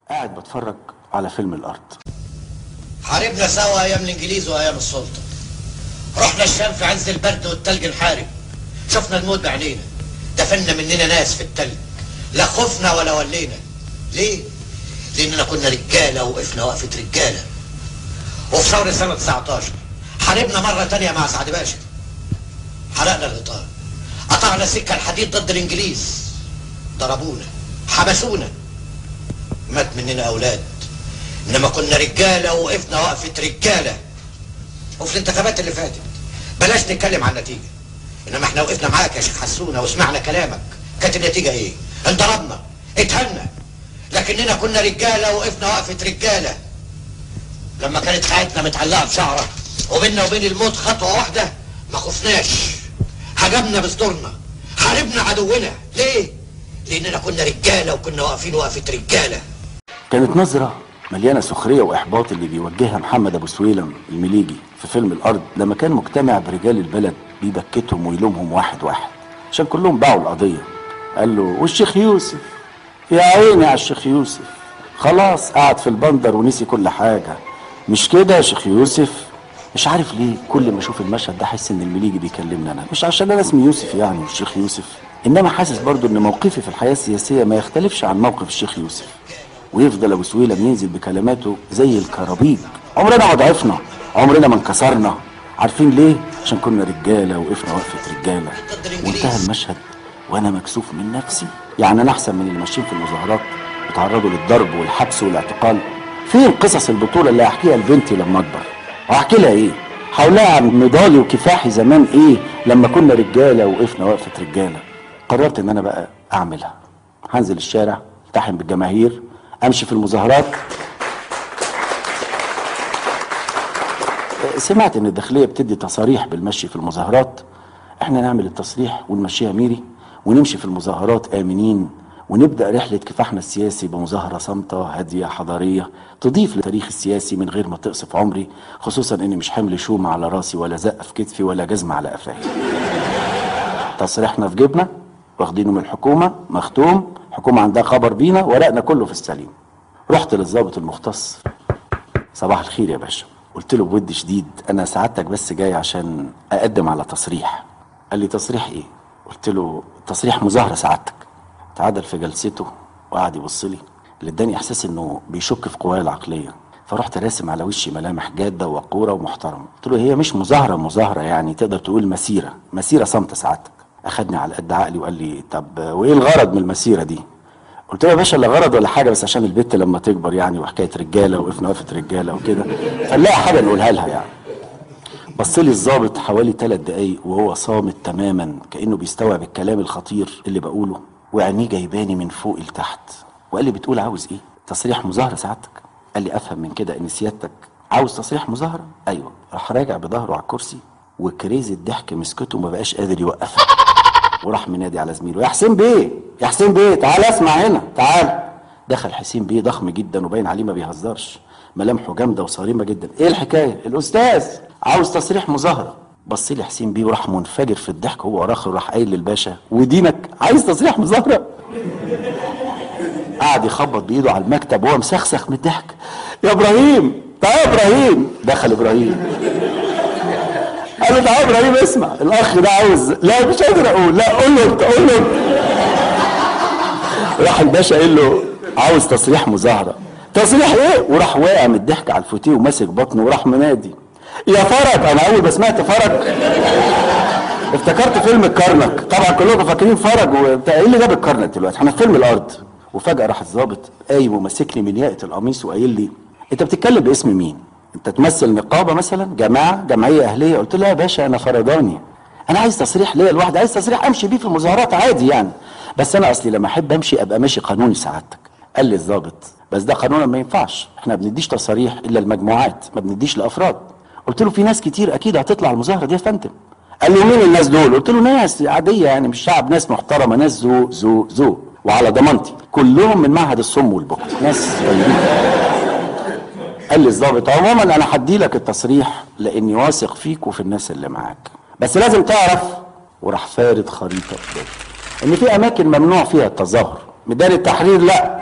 قاعد بتفرج على فيلم الأرض. حاربنا سوا أيام الإنجليز وأيام السلطة. رحنا الشام في عز البرد والتلج نحارب. شفنا الموت بعينينا، دفنا مننا ناس في التلج، لا خفنا ولا ولينا. ليه؟ لأننا كنا رجالة ووقفنا وقفة رجالة. وفي ثورة سنة 19 حاربنا مرة تانية مع سعد باشا. حرقنا الغطاء، قطعنا سكة الحديد ضد الإنجليز، ضربونا، حبسونا، مات مننا أولاد، إنما كنا رجالة ووقفنا وقفة رجالة. وفي الانتخابات اللي فاتت بلاش نتكلم عن النتيجة، إنما إحنا وقفنا معاك يا شيخ حسونة وسمعنا كلامك. كانت النتيجة إيه؟ انضربنا، اتهنا، لكننا كنا رجالة ووقفنا وقفة رجالة. لما كانت حياتنا متعلقة بشعرة وبيننا وبين الموت خطوة واحدة ما خفناش، هجمنا بصدورنا، حاربنا عدونا. ليه؟ لأننا كنا رجالة وكنا واقفين وقفة رجالة. كانت نظرة مليانة سخرية وإحباط اللي بيوجهها محمد أبو سويلم المليجي في فيلم الأرض لما كان مجتمع برجال البلد بيبكتهم ويلومهم واحد واحد عشان كلهم باعوا القضية. قال له والشيخ يوسف، يا عيني على الشيخ يوسف، خلاص قعد في البندر ونسي كل حاجة، مش كده يا شيخ يوسف؟ مش عارف ليه كل ما اشوف المشهد ده احس ان المليجي بيكلمني انا، مش عشان انا اسمي يوسف يعني والشيخ يوسف، انما حاسس برضو ان موقفي في الحياة السياسية ما يختلفش عن موقف الشيخ يوسف. ويفضل ابو سويلم ينزل بكلماته زي الكرابيج، عمرنا ما ضعفنا، عمرنا ما انكسرنا. عارفين ليه؟ عشان كنا رجاله وقفنا وقفه رجاله. وانتهى المشهد وانا مكسوف من نفسي، يعني انا احسن من اللي ماشيين في المظاهرات وتعرضوا للضرب والحبس والاعتقال. فين قصص البطولة اللي هحكيها لبنتي لما اكبر؟ وهحكي لها ايه؟ هقول عن نضالي وكفاحي زمان ايه لما كنا رجاله وقفنا وقفه رجاله. قررت ان انا بقى اعملها، هنزل الشارع، التحم بالجماهير، امشي في المظاهرات. سمعت ان الداخلية بتدي تصاريح بالمشي في المظاهرات، احنا نعمل التصريح ونمشيها ميري ونمشي في المظاهرات امنين، ونبدا رحله كفاحنا السياسي بمظاهره صامته هادية حضارية تضيف للتاريخ السياسي من غير ما تقصف عمري، خصوصا اني مش حمل شومه على راسي ولا زقه في كتفي ولا جزمه على قفايا. تصريحنا في جيبنا، واخدينه من الحكومة، مختوم، الحكومة عندها خبر بينا، ورقنا كله في السليم. رحت للضابط المختص، صباح الخير يا باشا. قلت له بود شديد، انا سعادتك بس جاي عشان اقدم على تصريح. قال لي تصريح ايه؟ قلت له تصريح مظاهره سعادتك. تعادل في جلسته وقعد يبص لي، اللي اداني احساس انه بيشك في قوايا العقلية. فرحت راسم على وشي ملامح جاده وقوره ومحترمه، قلت له هي مش مظاهره مظاهره يعني، تقدر تقول مسيره، مسيره صامته سعادتك. اخدني على قد عقلي وقال لي طب وايه الغرض من المسيرة دي؟ قلت له يا باشا لا غرض ولا حاجة، بس عشان البت لما تكبر يعني، وحكاية رجاله وقفنا وقفه رجاله وكده، فنلاقي حاجة نقولها لها يعني. بص لي الظابط حوالي 3 دقايق وهو صامت تماما، كانه بيستوعب الكلام الخطير اللي بقوله، وعينيه جايباني من فوق لتحت، وقال لي بتقول عاوز ايه؟ تصريح مظاهره سعادتك. قال لي افهم من كده ان سيادتك عاوز تصريح مظاهره؟ ايوه. راح راجع بظهره على الكرسي وكريز الضحك مسكته وما بقاش قادر يوقفها، وراح منادي على زميله، يا حسين بيه، يا حسين بيه، تعال اسمع هنا، تعال. دخل حسين بيه ضخم جدا وباين عليه ما بيهزرش، ملامحه جامدة وصارمه جدا. ايه الحكاية؟ الاستاذ عاوز تصريح مظاهره. بص لي حسين بيه وراح منفجر في الضحك هو وراخر، وراح قايل للباشا ودينك عايز تصريح مظاهره؟ قعد يخبط بايده على المكتب وهو مسخسخ من الضحك. يا ابراهيم، تعال يا ابراهيم. دخل ابراهيم، قال له تعالى ابراهيم اسمع، الاخ ده عاوز، لا مش قادر اقول، لا قول له انت، قول له انت. راح الباشا قال له عاوز تصريح مظاهره. تصريح ايه؟ وراح واقع من الضحك على الفوتيه وماسك بطنه وراح منادي يا فرج. انا اول ما سمعت فرج افتكرت فيلم الكرنك، طبعا كلكم فاكرين فرج وبتاع، ايه اللي جاب الكرنك دلوقتي؟ احنا في فيلم الارض. وفجاة راح الظابط قايم وماسكني من ياقه القميص وقايل لي انت بتتكلم باسم مين؟ انت تمثل نقابة مثلا، جماعة، جمعية اهليه؟ قلت له يا باشا انا فرداني، انا عايز تصريح ليا لوحدي، عايز تصريح امشي بيه في المظاهرات عادي يعني، بس انا اصلي لما احب امشي ابقى ماشي قانوني سعادتك. قال لي الظابط بس ده قانونا ما ينفعش، احنا ما بنديش تصاريح الا المجموعات، ما بنديش لافراد. قلت له في ناس كتير اكيد هتطلع المظاهرة دي يا فندم. قال لي مين الناس دول؟ قلت له ناس عادية يعني، مش شعب، ناس محترمه، ناس ذوق ذوق ذوق، وعلى ضمانتي كلهم من معهد الصم والبكم، ناس طيبين. قال لي الظابط عموما انا هدي لك التصريح لاني واثق فيك وفي الناس اللي معاك، بس لازم تعرف، وراح فارد خريطة قدامي، ان في اماكن ممنوع فيها التظاهر. ميدان التحرير لا،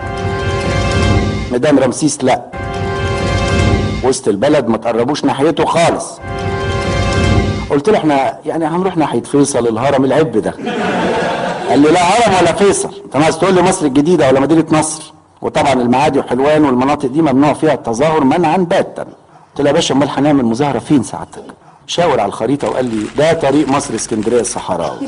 ميدان رمسيس لا، وسط البلد ما تقربوش ناحيته خالص. قلت له احنا يعني هنروح ناحية فيصل الهرم العب ده. قال لي لا هرم ولا فيصل، انت عايز تقول لي مصر الجديدة ولا مدينة نصر؟ وطبعا المعادي وحلوان والمناطق دي ممنوع فيها التظاهر منعا باتا. قلت له يا باشا امال هنعمل مظاهره فين سعادتك؟ شاور على الخريطة وقال لي ده طريق مصر اسكندرية الصحراوي.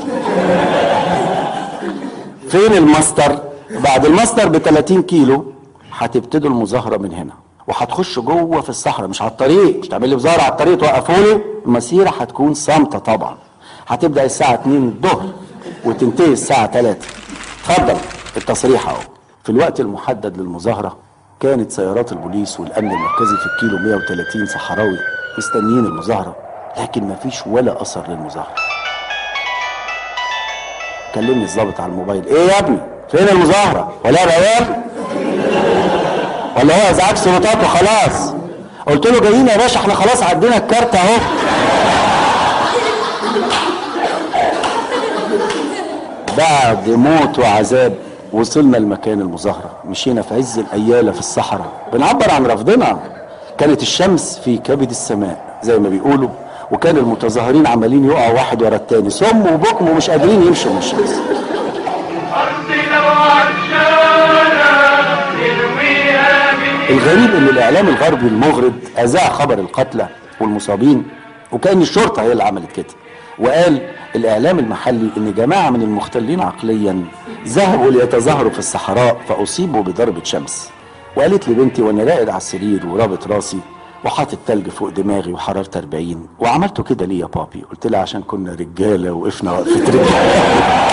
فين الماستر؟ بعد الماستر ب 30 كيلو هتبتدوا المظاهرة من هنا، وهتخشوا جوه في الصحراء مش على الطريق، مش تعمل لي مظاهره على الطريق توقفوا لي. المسيرة هتكون صامته طبعا، هتبدا الساعة 2 الظهر وتنتهي الساعة 3. اتفضل التصريح اهو. في الوقت المحدد للمظاهره كانت سيارات البوليس والامن المركزي في الكيلو 130 صحراوي مستنيين المظاهرة، لكن مفيش ولا اثر للمظاهره. كلمني الظابط على الموبايل، ايه يا ابني فين المظاهرة؟ ولا بيان ولا هو ازعاج سلطات وخلاص؟ قلت له جايين يا باشا، احنا خلاص عدينا الكارت اهو. بعد موت وعذاب وصلنا لمكان المظاهرة، مشينا في عز الاياله في الصحراء بنعبر عن رفضنا. كانت الشمس في كبد السماء زي ما بيقولوا، وكان المتظاهرين عمالين يقعوا واحد ورا التاني، صم وبكم ومش قادرين يمشوا من الشمس. الغريب ان الاعلام الغربي المغرض اذاع خبر القتلى والمصابين وكأن الشرطة هي اللي عملت كده، وقال الاعلام المحلي ان جماعة من المختلين عقليا ذهبوا ليتظاهروا في الصحراء فاصيبوا بضربه شمس. وقالت لي بنتي وانا راقد على السرير ورابط راسي وحاطط تلج فوق دماغي وحرارة 40، وعملته كده ليه يا بابي؟ قلت لها عشان كنا رجاله وقفنا وقفه رجاله.